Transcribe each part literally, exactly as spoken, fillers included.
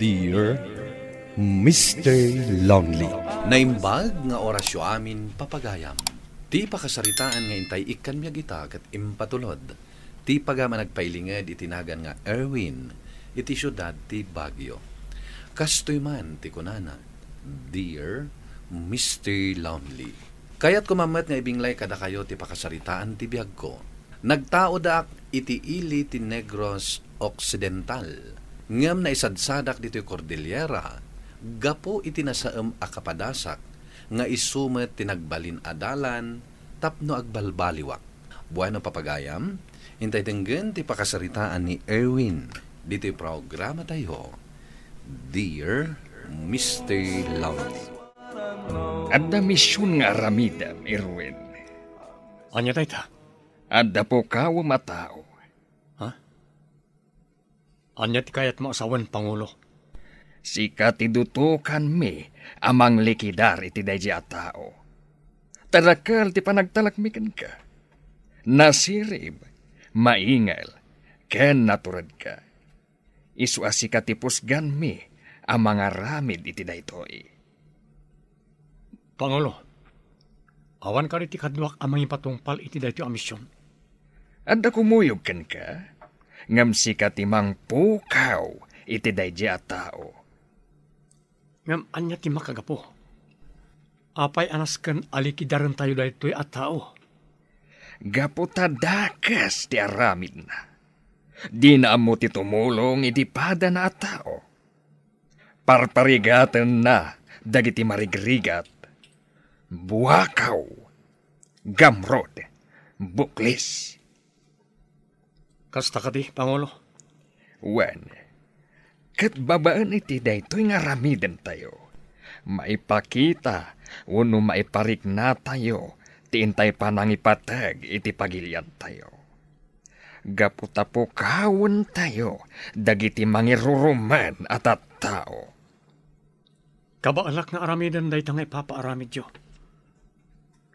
Dear Mister Lonely. Naimbag nga orasyo amin, papagayam. Ti pakasaritaan nga intay ikkan biag ita ket impatulod ti pagayam a nagpailinged iti nagan nga Erwin iti siudad ti Baguio. Kastoy man ti kunana, Dear Mister Lonely. Kayatko man met nga ibinglay kadakayo ti pakasaritaan ti biagko. Nagtaodak iti ili ti Negros Occidental, ngem naisadsadak ditoy Cordillera gapu iti nasaem a kapadasak nga isu met ti nagbalin a dalan tapno agbalbaliwak. Bueno, papagayam, intay denggen ti pakasaritaan ni Erwin ditoy programatayo, Dear Mister Lonely. Adda mision nga aramidem, Erwin. Ania dayta? Adda pukawem a tao. Ha? Ania ti kayatmo a sawen, Pangulo? Sika ti dutokanmi a manglikidar iti daydi a tao. Ta dakkel ti panagtalekmi kenka. Nasirib, maingel, ken naturedka. Isu a sika ti pusganmi a mangaramid iti daytoy. Pangulo, awan kadi ti kaduak a mangipatungpal iti daytoy a mision? Adda kumuyog kenka, ngem sika ti mangpukaw iti daydi a tao. Ngem ania ti makagapu? Apay a nasken a likidarentayo daytoy a tao? Gapu ta dakes ti aramidna. Dina ammo ti tumulong iti padana a tao. Parparigatenna dagiti marigrigat, buakaw, gamrod, buklis. Kasta kadi, Pangulo? Wen, ket babaen iti daytoy nga aramidentayo, maipakita wenno maipariknatayo ti intay panangipateg iti pagiliantayo. Gapu ta pukawentayo dagiti mangirurumen a tattao. Kabaelak nga aramiden dayta nga ipapaaramidyo.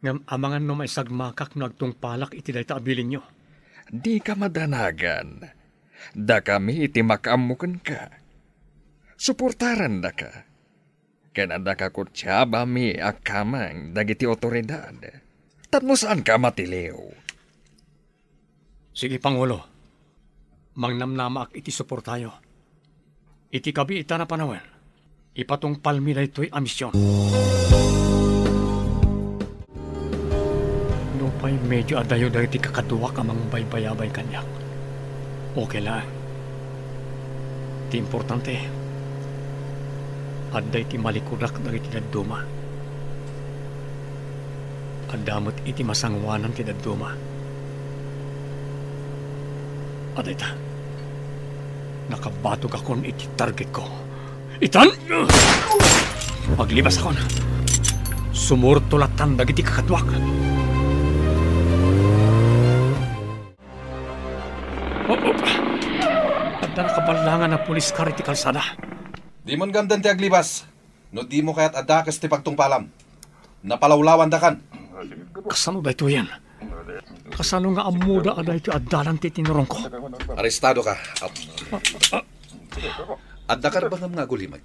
Ngem amangan no maisagmakak no agtungpalak iti dayta a bilinyo. Dika madanagan. Dakami ti makaammo kenka. Suportarandaka. Ken adda kakutiabami a kameng dagiti awtoridad. Tapno saanka a matiliw. Sige, Pangulo. Mangnamnamaak iti suportayo. Iti kabiitan a panawen, ipatungpalmi daytoy a mision. Nupay medio adayo dagiti kakaduak a mangbaybayabay kaniak, okay laeng. Ti importante, adda iti malikudak dagiti dadduma. Adda met iti masangoanan ti dadduma. Adayta, nakabatogakon iti targetko. Itan! Aglibasakon. Sumurto latan dagiti kakaduak. Oh, oh. Adda nakaballangan a pulis kar iti kalsada. Dimon ngaruden ti aglibas. No dimo kayat a dakes ti pagtungpalam, napalawlawandakan. Kasano daytoyen? Kasano nga ammoda a daytoy a dalan ti tinurongko? Arestadoka. Adda karbengam nga agulimeg.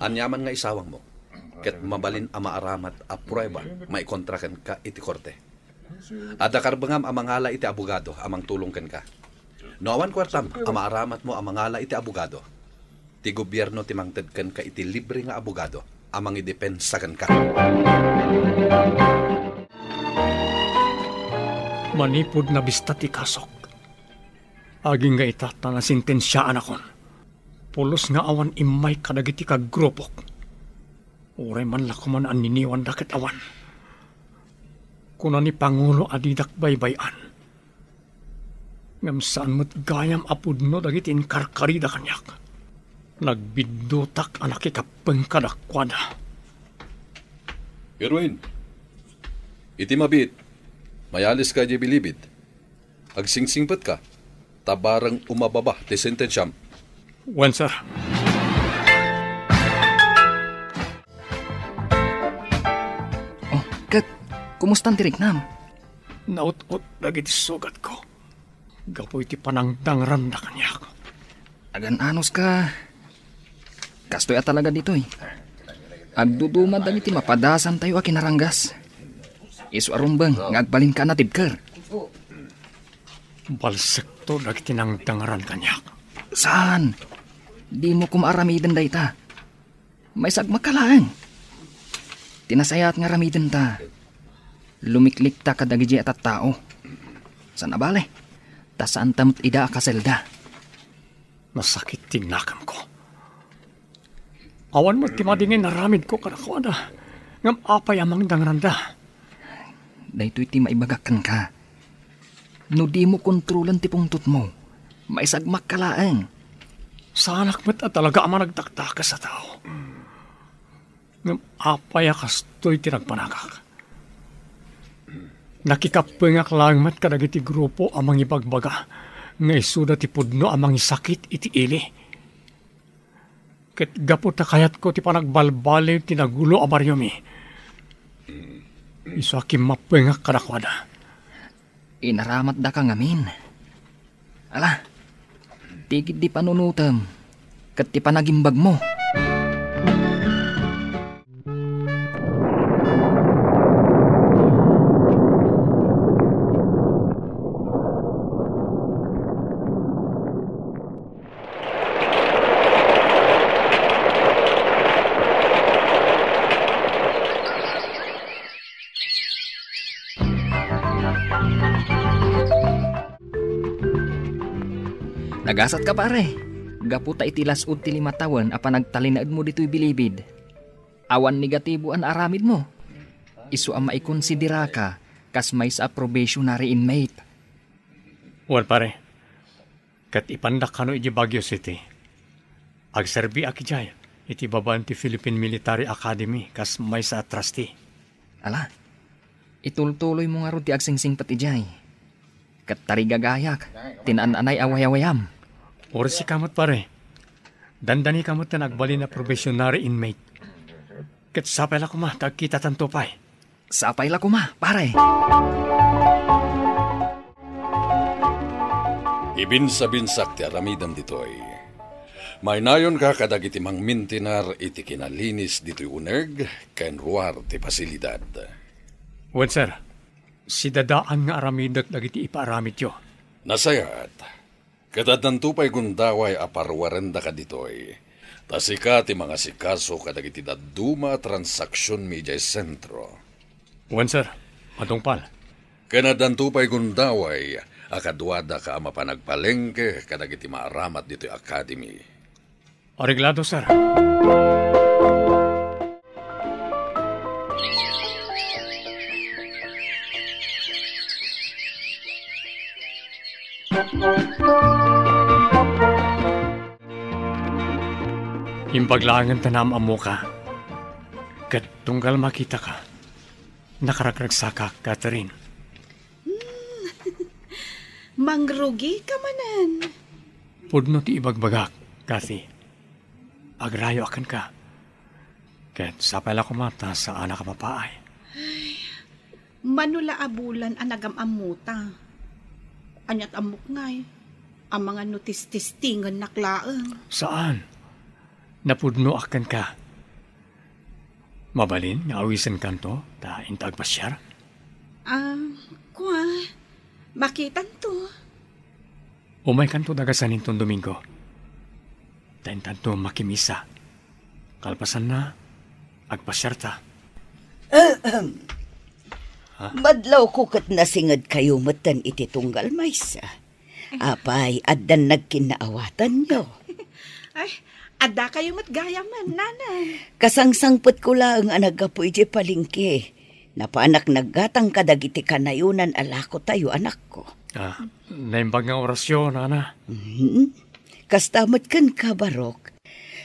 Aniaman nga isawangmo, ket mabalin a maaramat a prueba maikontra kenka iti korte. Adda karbengam a mangala iti abogado a mangtulong kenka. No awan kuartam a maaramatmo a mangala iti abogado, ti gobierno ti mangted kenka iti libre nga abogado a mangidepensa kenka. Manipud nabista ti kasok, agingga ita ta nasentensiaanakon. Pulos nga awan immay kadagiti kagrupok. Uray man la koman anniniwanda ket awan. Kuna ni Pangulo a didak baybay-an. Ngem saan met gayam a pudno dagiti inkarkarida kaniak. Nagbiddutak a nakikappeng kadakuada. Erwin, iti mabiit, mayaliska idiay bilibid. Agsingsingpetka, ta bareng umababa ti sentensiam. Wen, sir. Oh, ket, kumustan ti riknam? Naut-ot dagiti sugatko gapu iti panangdangranda kaniak. Agan-anoska, Kastoy a talaga ditoy. Agduduma dagiti mapadasantayo a kinaranggas. Isu a rumbeng nga agbalinka a natibker. Balsekto dagiti nangdangaran kaniak. Saan? Dimo koma aramiden dayta. Maysa agmakka laeng. Ti nasayaat nga aramidenta, lumiklikta kadagiti a tattao. Saan a bale, ta saanta met ida a kaselda. Nasakit ti nakamko. Awan met ti madi nga inaramidko kadakuada. Ngem apay a mangdangranda? Daytoy ti maibagak kenka. No dimo kontrolen ti pungtotmo, maisagmakka laeng. Saanak met a talaga a managdakdakes a tao. Ngem apay a kastoy ti nagpanagak? Nakikappengak laeng met kadagiti grupo a mangibagbaga nga isuda ti pudno a mangisakit iti ili. Ket gapu ta kayatko ti panagbalbaliw ti nagulo a bariomi, isu a kimmappengak kadakuada. Inaramatdaka ngamin. Ala, tigid ti panunotem ket ti panagimbagmo. Nagasatka, pare. Gapu ta iti las-ud ti lima tawen a panagtalinaedmo ditoy bilibid, awan negatibo a naaramidmo. Isu a maikonsideraka kas maysa a probationary inmate. Wen, pare. Ket ipandak kano idiay Baguio City. Agserbiak idiay iti babaen ti Philippine Military Academy kas maysa a trustee. Ala, itultuloymo ngarud ti agsingsingpet idiay. Ket tarigagayak ti naan-anay a wayawayam. Uray sika met, pare. Dandanika met ti nagbalin a probationary inmate. Ket sapay la koma ta agkitatanto pay. Sapay la koma, pare. Ibinsabinsak ti aramidem ditoy. Maynayonka kadagiti mangmintinar iti kinalinis ditoy uneg ken ruar ti pasilidad. Wen, sir. Sidadaan nga aramidek dagiti ipaaramidyo. Nasayaat. Ket addanto pay gundaway a paruarendaka ditoy. Ta sika ti mangasikaso kadagiti dadduma a transaksionmi idiay sentro. Wen, sir. Matungpal. Ken addanto pay gundaway a kaduadaka a mapan agpalengke kadagiti maaramat ditoy academy. Areglado, sir. Imbag laengen ta naam-ammoka, ket tunggal makitaka, nakaragragsakak, Catherine. Hmm. Mangrugika manen. Pudno ti ibagbagak, Cathy. Agrayoak kenka. Ket sapay la koma ta saanak a mapaay. Ay, mano la a bulan a nagam-ammota. Aniat ammok ngay, amangan no tististingennak laeng. Saan. Napudnoak kenka. Mabalin nga awisenkanto ta inta agpasiar? Ah, kua, makitanto. Umaykanto dagasan inton Domingo. Ta intanto makimisa. Kalpasanna, agpasiarta. Ahem. Ha? Madlawko ket nasingedkayo metten iti tunggal maysa. Apay, addan nagkinnaawatanyo? Ay, adda kayo met gayamen, nanang. Kasangsangpetko laeng a naggapu idiay palengke. Napanak naggatang kadagiti kanayonan a lakotayo, anakko. Ah, naimbag nga orasyo, nana. Mhm. Kasta met kenka, Barok.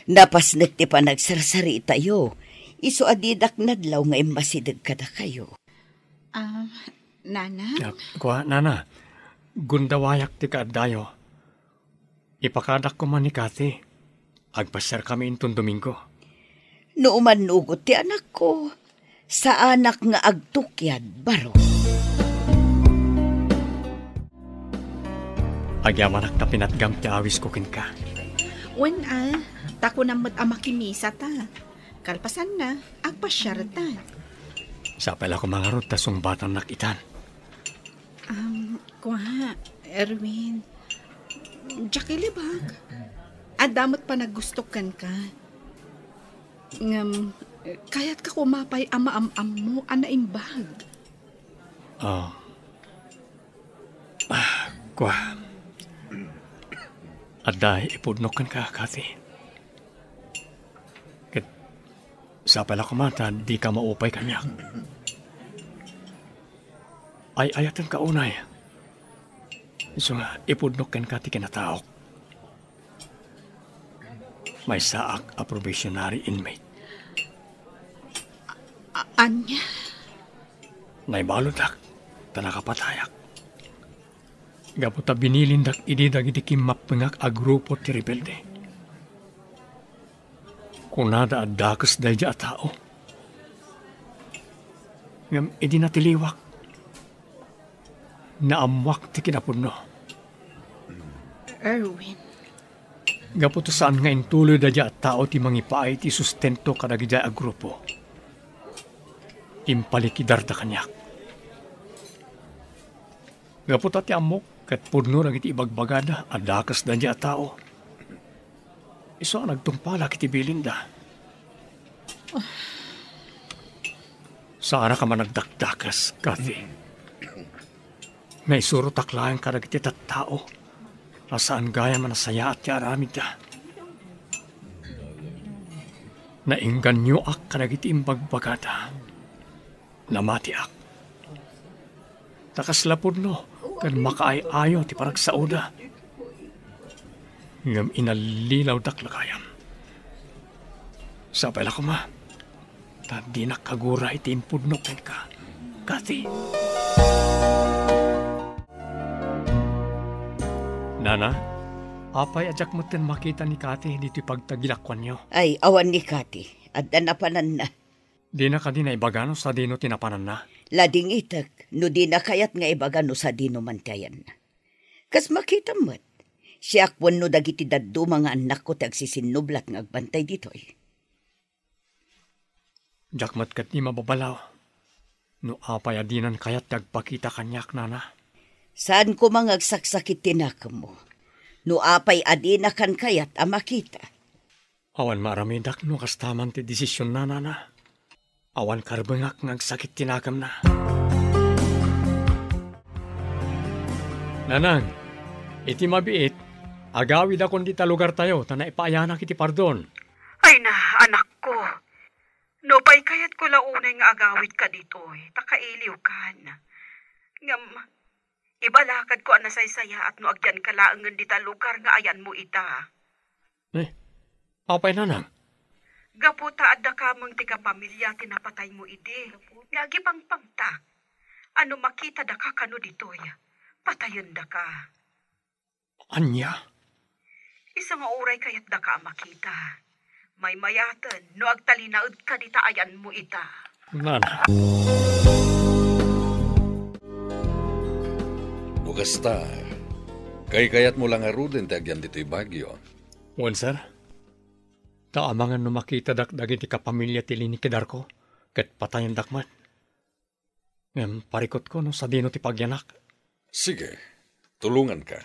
Napasnek ti panagsarsaritayo. Isu a didak nadlaw nga immasideg kadakayo. Ah, nana? Ah, kua, nana. Gundawayak ti kaaddayo. Ipakadak koma ni Cathy. Agpasiarkami inton Domingo. No umannugot ti anakko, saanak nga agtukyad, Barok. Agyamanak ta pinatgam ti awisko kenka. Wen a, Ta kunam met a makimisa ta. Kalpasanna, agpasiar ta. Sapay la koma ngarud ta sungbatannak itan. Um, kua, Erwin. Diak ilibak. Adda met panagustok kenka. Ngem, kayatka koma pay a maam-ammo a naimbag. Ah. Ah, kua. Adda ipudnok kenka, Kathy. Ket sapay la koma ta dika maupay kaniak. Ay-ayatenka unay. Isu nga, ipudnok kenka ti kinataok. Maysaak a probationary inmate. A-, ania? Naibaludak, ta nakapatayak. Gapu ta binilindak idi dagiti kimmappengak a grupo ti rebelde. Kunada a dakes daydi a tao. Ngem idi natiliwak, naammoak ti kinapudno. Erwin. Gapu ta saan nga intuloy daydi a tao ti mangipaay ti sustento kadagidi a grupo. Impalikidarda kaniak. Gapu ta ti ammok ket pudno dagiti ibagbagada a dakes daydi a tao. Isu a nagtungpalak iti bilinda. Saanak a managdakdakes, Kathy. Naisurotak laeng kadagiti tattao a saan gayam a nasayaat ti aramidda. Nainganyoak kadagiti imbagbagada. Namatiak. Ta kasla pudno ken makaay-ayo ti panagsaoda. Ngem inallilawdak la gayam. Sapay la koma, ta dinak agura iti impudno kenka, Kathy. Nana, apay a diak metten makita ni Kathy ditoy pagtagilakuanyo? Ay, awan ni Kathy. Adda napananna. Dina kadi naibaga no sadino ti napananna? Ladingitek no dina kayat nga ibaga no sadino man ti ayanna. Kas makitam met, siak wenno dagiti dadduma nga annakko ti agsisinnublat nga agbantay ditoy. Diak met ketdi mababalaw no apay a dinan kayat ti agpakita kaniak, nana. Saan koma nga agsaksakit ti nakemmo no apay a dinakan kayat a makita. Awan maaramidak no kasta man ti desisionna, nana. Awan karbengak nga agsakit ti nakemna. Nanang, iti mabiit, agawidakon dita lugartayo ta naipaayanak iti pardon. Ay na, anakko. Nupay kayatko la unay nga agawidka ditoy, ta kailiwkan. Ngem, ibalakadko a nasaysayaat no agyanka laengen dita lugar nga ayanmo ita. Eh, apay, nanang? Gapu ta adda kameng ti kapamilya ti napataymo idi nga agipangpangta. A no makitada ka kano ditoy, patayendaka. Ania? Isu nga uray kayatdaka a makita, maymayaten no agtalinaedka dita ayanmo ita. Nana. No kasta, kaykayatmo la ngaruden ti agyan ditoy Baguio? Wen, sir. Ta amangan no makitadak dagiti kapamilya ti linikidarko, ket patayendak met. Ngem parikutko no sadino ti pagyanak. Sige, tulonganka.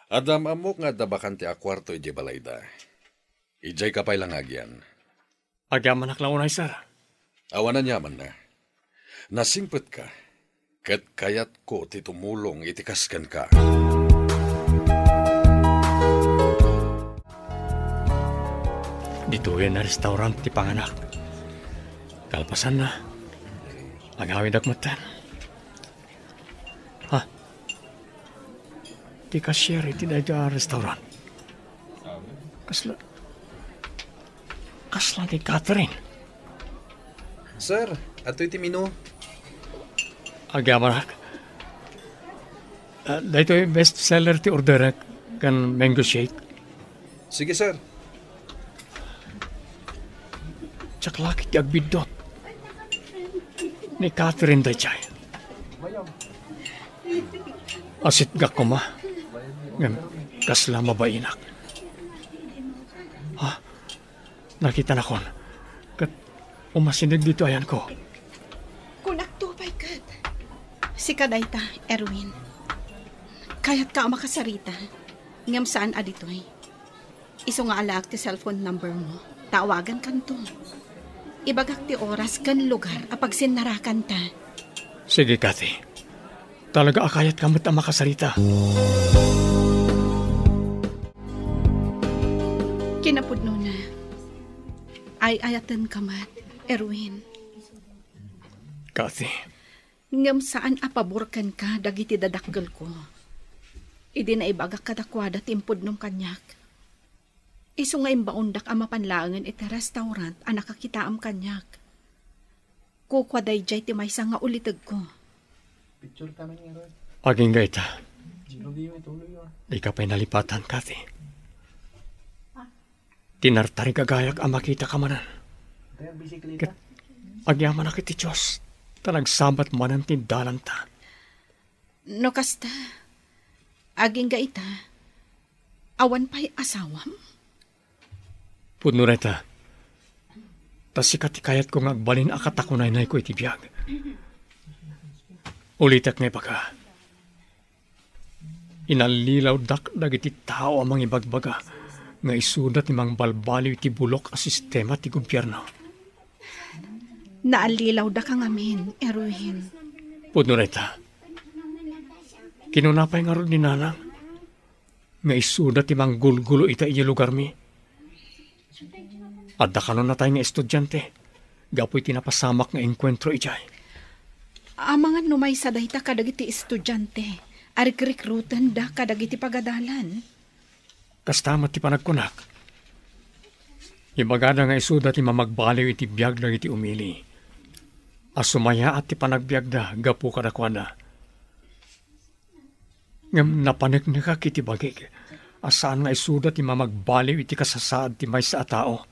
Adda am-ammok nga adda bakante a kuarto idiay balayda. Idiayka pay la nga agyan. Agyamanak la unay, sir. Awan aniamanna. Nasingpetka, ket kayatko ti tumulong iti kas kenka. Ditoyen a restaurant ti panganak. Kalpasanna, agawidak metten. Ha? Ti cashier iti dayta a restaurant. Kasla, kasla ti Catherine. Sir, adtoy ti menu. Agyamanak. Ah, daytoy best seller ti orderek ken mango shake. Sige, sir. Diak la ketdi agbiddut. Ni Catherine daydiay. Asitgak koma. Ngem kasla mabainak. Ah, nakitanakon. Ket umasideg ditoy ayanko. Kunakto pay ket. Sika dayta, Erwin. Kayatka a makasarita, ngem saan a ditoy. Isu nga alaak ti cellphone number mo. Tawagankanto. Ibagak ti oras ken lugar a pagsinnarakanta. Sige, Kathy. Talaga a kayatka met a makasarita. Kinapudnona, ay-ayatenka met, Erwin. Kathy. Ngem saan a pabor kenka dagiti dadakkelko. Idi naibagak kadakuada ti impudnom kaniak. Isu nga imbaondak a mapan laengen iti restaurant a nakakitaem kaniak. Kukua daydiay ti maysa nga ulitegko. Picture ka man ngarud. Agingga ita. Lugi mo ituloy, ah. Dika pay nalipatan, Kathy. Tinartarigagayak a makitaka manen. Ito yung bisikleta. Ket agyamanak iti Dios, ta nagsabat manen ti dalanta. No kasta, agingga ita, awan pay asawam? Pudno dayta. Ta sika ti kayatko nga agbalin a katakunaynayko iti biag. Ulitek nga ibaga. Inallilawdak dagiti tao a mangibagbaga nga isuda ti mangbalbaliw iti bulok a sistema ti gobierno. Naallilawdaka ngamin, Erwin. Pudno dayta. Kinuna pay ngarud ni Nanang nga isuda ti manggulgulo ita idiay lugarmi. Adda kano natay nga estudiante gapu iti napasamak nga enkuentro idiay. Amangan no maysa dayta kadagiti estudiante a rikrikrutenda kadagiti pagadalan. Kasta met ti panagkunak. Ibagada nga isuda ti mamagbaliw iti biag dagiti umili a sumayaat ti panagbiagda gapu kadakuada. Ngem napaneknekak iti bagik a saan nga isuda ti mamagbaliw iti kasasaad ti maysa a tao,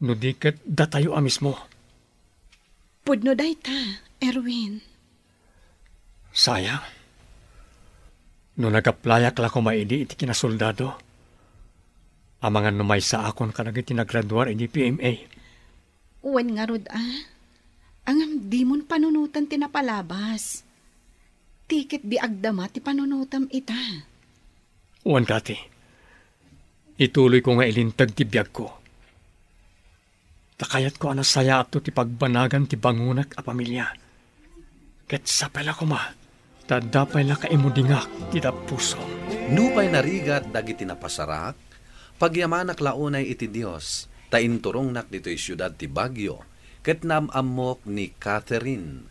no di ket datayo a mismo. Pudno dayta, Erwin. Sayang. No nag-applyak la koma idi iti kinasoldado, amangan no maysaakon kadagiti nagraduar idi P M A. Wen ngarud a, ngem dimon panunoten ti napalabas. Ti ket biagda met ti panunotem ita. Wen, Kathy, ituloyko nga ilinteg ti biagko. Ta kayatko a nasayaatto ti pagbanagan ti bangonak a pamilia. Ket sapay la koma, ta adda pay la kaimudingak ti tappuso. Nupay narigat dagiti napasarak, pagyamanak la unay iti Dios, ta inturongnak ditoy siudad ti Baguio, ket naam-ammok ni Catherine.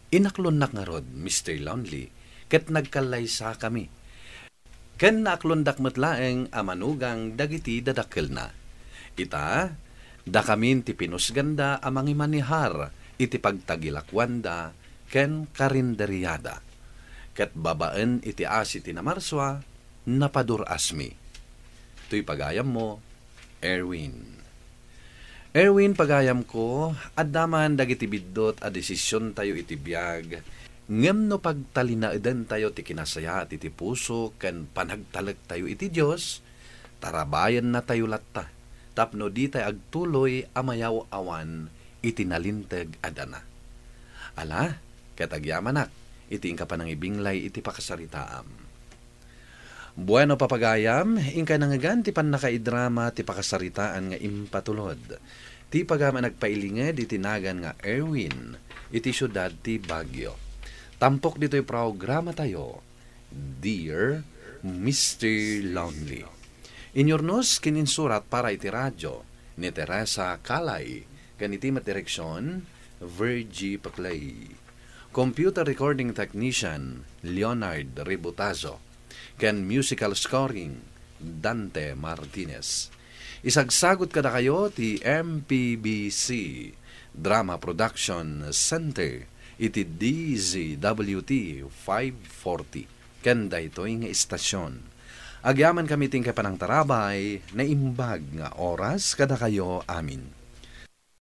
Inaklonnak ngarud, Mister Lonely, ket nagkallaysakami. Ken naaklondak met laeng a manugang dagiti dadakkelna. Ita, dakamin ti pinusganda a mangimanehar iti pagtagilakuanda ken karinderiada. Ket babaen iti asi ti Namarsua, napadur-asmi. Toy pagayammo, Erwin. Erwin, pagayamko, adda man dagiti biddut a desisiontayo iti biag, ngem no pagtalinaedentayo ti kinasayaat iti puso ken panagtalektayo iti Dios, tarabayennatayo latta tapno ditay agtuloy a mayaw-awan iti nalinteg a dana. Ala, ket agyamanak iti inka panangibinglay iti pakasaritaam. Bueno, papagayam, inkay nangngegan ti pannakaidrama ti pakasaritaan nga impatulod. Ti pagayam a nagpailinged iti nagan nga Erwin, iti siudad ti Baguio. Tampok ditoy programatayo, Dear Mister Lonely. Inyurnos ken insurat para iti radio ni Teresa Calay, ken iti met direksion, Virgie Paclay. Computer recording technician, Leonard Ributazo. Ken musical scoring, Dante Martinez. Isagsagut kadakayo ti M P B C Drama Production Center iti D Z W T five forty. Ken daytoy nga istasion. Agyamankami ti inkay panangtarabay, naimbag nga oras kadakayo amin.